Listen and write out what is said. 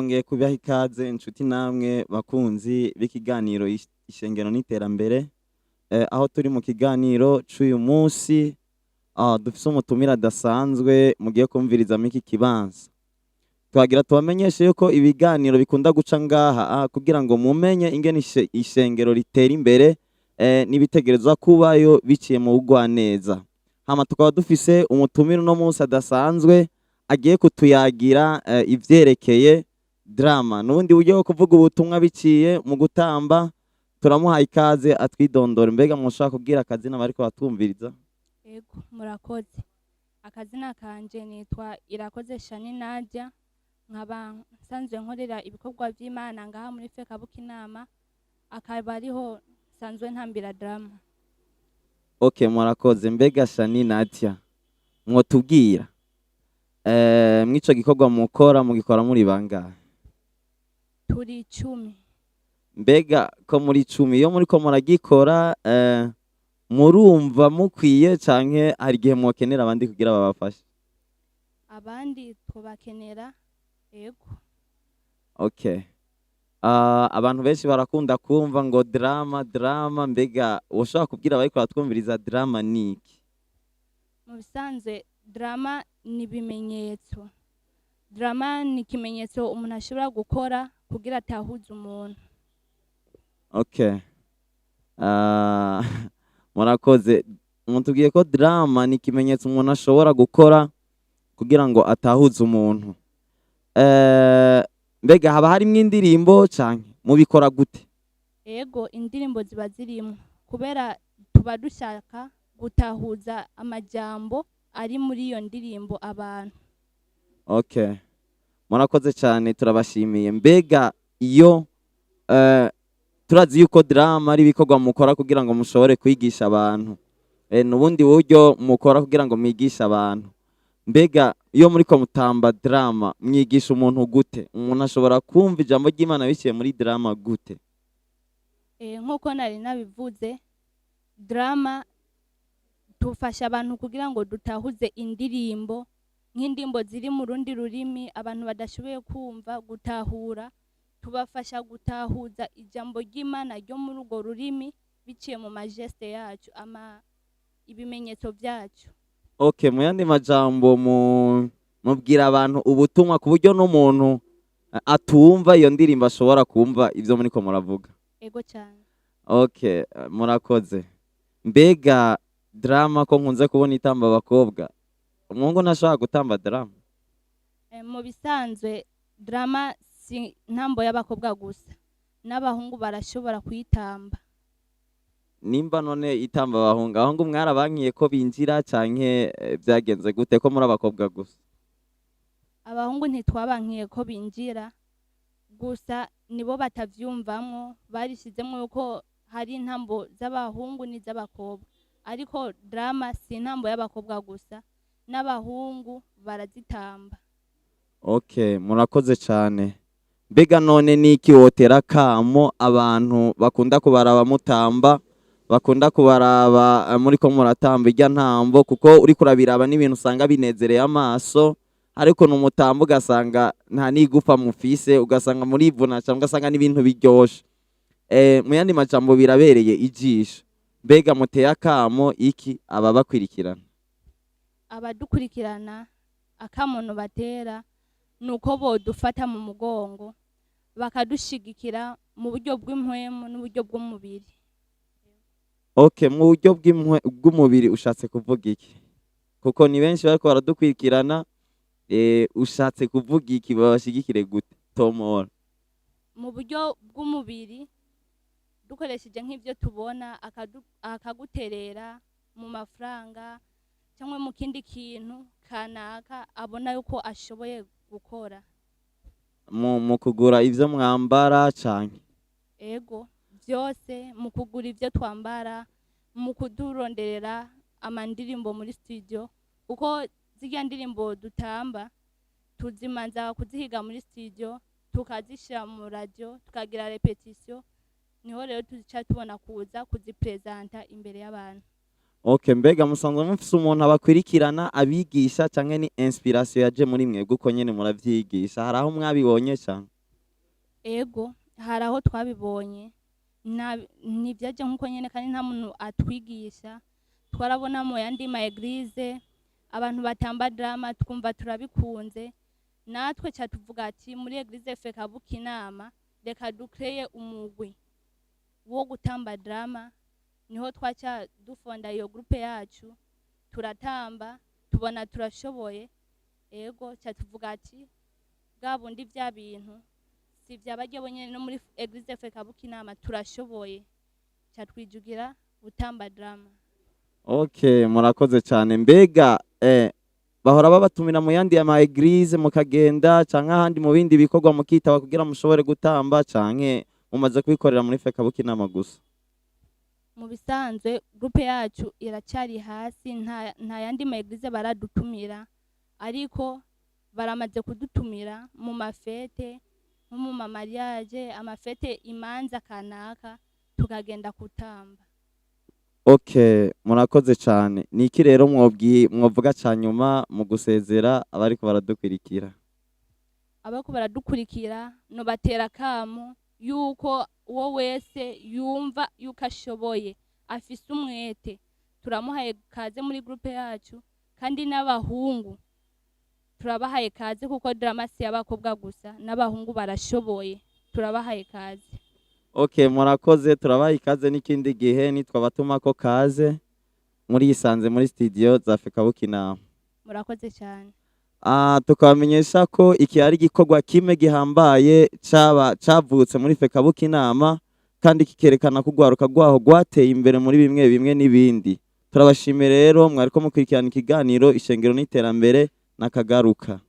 Twongeye kubaha ikaze inshuti namwe bakunzi b'ikiganiro Ishengero n'Iterambere, aho turi mu kiganiro c'uyu munsi, dufise umutumire adasanzwe mugiye kumvirizamo iki kibanza. Twagira tubamenyeshe yuko ibiganiro bikunda guca ngaha kugira ngo mumenye ingene ishengero ritera imbere, n'ibitegerezwa kubayo biciye mu bugwaneza. Hama tukaba dufise umutumire uno munsi adasanzwe agiye kutuyagira ivyerekeye drama n'ubundi buryo bwo kuvuga ubutumwa biciye mu gutamba. Turamuhaye ikaze atwidondora. Mbega mushobora kubwira akazina bariko batwumviriza? Ego, murakoze. Akazina kanje nitwa Irakoze Shani Nadia, nkaba nsanzwe nkorera ibikorwa vy'Imana ngaha muri FECABU Kinama, akaba ariho nsanzwe ntambira drama. Okay, murakoze. Mbega Shani Nadia, mwotubwira mw'ico gikorwa mukora, mugikora muri bangahe? Turi 10. Mbega ko muri 10, iyo muriko muragikora, murumva mukwiye canke hari igihe mwokenera abandi kugira babafashe? Abandi tubakenera, ego. Okay. Abantu benshi barakunda kumva ngo drama, drama. Mbega woshobora kubwira abariko baratwumviriza drama ni iki? Mu bisanzwe drama ni ibimenyetso. Drama ni ikimenyetso umuntu ashobora gukora kugira atahuze umuntu. Okay. Murakoze. Mutubwiye ko drama ni ikimenyetso umuntu ashobora gukora kugira ngo atahuze umuntu. Mbega haba harimwo indirimbo canke mubikora gute? Ego, indirimbo ziba zirimwo kubera tuba dushaka gutahuza amajambo ari muri iyo ndirimbo abantu. Okay. Murakoze cyane, turabashimiye. Mbega iyo turazi yuko drama ari ibikorwa mukora kugira ngo mushobore kwigisha abantu. N'ubundi buryo mukora kugira ngo mwigishe abantu. Mbega iyo muriko mutamba drama, mwigisha umuntu gute? Umuntu ashobora kumva ijambo ry'Imana biciye muri drama gute? Nk'uko nari nabivuze, drama tufasha abantu kugira ngo dutahuze indirimbo, nk'indirimbo ziri mu rundi rurimi abantu badashoboye kumva gutahura, tubafasha gutahuza ijambo ry'Imana ryo muri urwo rurimi biciye mu magestes yacu, ama ibimenyetso byacu. Okay, mu yandi majambo mubwira abantu ubutumwa ku buryo n'umuntu atumva iyo ndirimbo ashobora kumva ivyo muriko muravuga. Ego cyane. Okay, murakoze. Mbega drama ko nkunze kubona itamba abakobwa, umuhungu ntashobora gutamba drama? Mu bisanzwe drama si ntambo y'abakobwa gusa, n'abahungu barashobora kuyitamba. Nimba none itamba abahungu, abahungu mwarabankiye ko binjira canke vyagenze gute ko muri abakobwa gusa? Abahungu ntitwabankiye ko binjira, gusa nibo batavyumvamwo, barishizemwo yuko hari intambo z'abahungu n'iz'abakobwa, ariko drama si intambo y'abakobwa gusa, n'abahungu barazitamba. Okay, murakoze cane. Mbega none niki wotera kamo abantu bakunda kubaraba mutamba, bakunda kubaraba muriko muratamba irya ntambo? Kuko uriko urabiraba n'ibintu usanga binezereye amaso, ariko numutamba ugasanga nta n'igufa mufise, ugasanga murivuna cyangwa ugasanga n'ibintu biryoshe. Mu yandi majambo birabereye ijisho. Mbega muteye akamo iki ababakwirikirana? Abadukurikirana, akamono batera ni uko bodufata mu mugongo, bakadushigikira mu buryo bw'impwemu n'uburyo bw'umubiri. Okay, mu buryo bw'umubiri ushatse kuvuga iki? Kuko ni benshi bariko baradukurikirana, ushatse kuvuga iki? Babashigikire gute? Tomora. Mu buryo bw'umubiri, dukoresheje nk'ibyo tubona, akaguterera mu mafaranga cyangwa mu kindi kintu kanaka abona yuko ashoboye gukora. Mu kugura ivyo mwambara canke? Ego, byose, mu kugura ibyo twambara, mu kuduronderera amandirimbo muri studio, kuko zirya ndirimbo dutamba tuzimanza kuzihiga muri studio, tukazishyira mu radio, tukagira répétition, niho rero tuca tubona kuza kuzipresenta imbere y'abantu. Okay, mbega musanzwe mufise umuntu abakwirikirana abigisha canke ni inspiration yaje muri mwebwe uko nyene muravyigisha? Hari aho mwabibonye canke? Ego, hari aho twabibonye. Ntivyaje nkuko nyene, kandi nta muntu atwigisha. Twarabona mu yandi ma église abantu batamba drama, twumva turabikunze. Natwe ca tuvuga ati muri église FECABU Kinama reka dukreye umugwi wo gutamba drama. Niho twaca dufonda iyo groupe yacu, turatamba, tubona turashoboye. Ego, ca tuvuga ati bwa bundi vya bintu si vya barya bonyene, no muri église FECABU Kinama turashoboye. Ca twijugira gutamba drama. Okay, murakoze cyane. Mbega bahora babatumira mu yandi ama église mukagenda, canke ahandi mu bindi bikorwa mukitaba kugira mushobore gutamba, canke mumaze kubikorera muri FECABU Kinama gusa? Mu bisanzwe groupe yacu iracyari hasi, nta yandi ma église baradutumira, ariko baramaze kudutumira mu ma fêtes, nko mu ma mariage, ama fêtes, imanza kanaka, tukagenda kutamba. Okay, murakoze cyane. Ni iki rero mwovuga ca nyuma mu gusezera abariko baradukurikira? Abariko baradukurikira, nobatera akamo yuko uwo wese yumva yuko ashoboye, afise umwete, turamuhaye kaze muri groupe yacu. Kandi n'abahungu turabahaye kaze, kuko drama si y'abakobwa gusa, n'abahungu barashoboye, turabahaye kaze. Okay, murakoze, turabaha ikaze n'ikindi gihe nitwabatumako kaze muriyisanze muri studio za FECABU Kinama. Murakoze cyane. Tukabamenyesha ko iki ari igikorwa kimwe gihambaye caba cavutse muri FECABU Kinama, kandi kikerekana ko urwaruka rwaho rwateye imbere muri bimwe bimwe n'ibindi. Turabashimiye rero mwariko mukurikirana ikiganiro Ishengero n'Iterambere. Nakagaruka.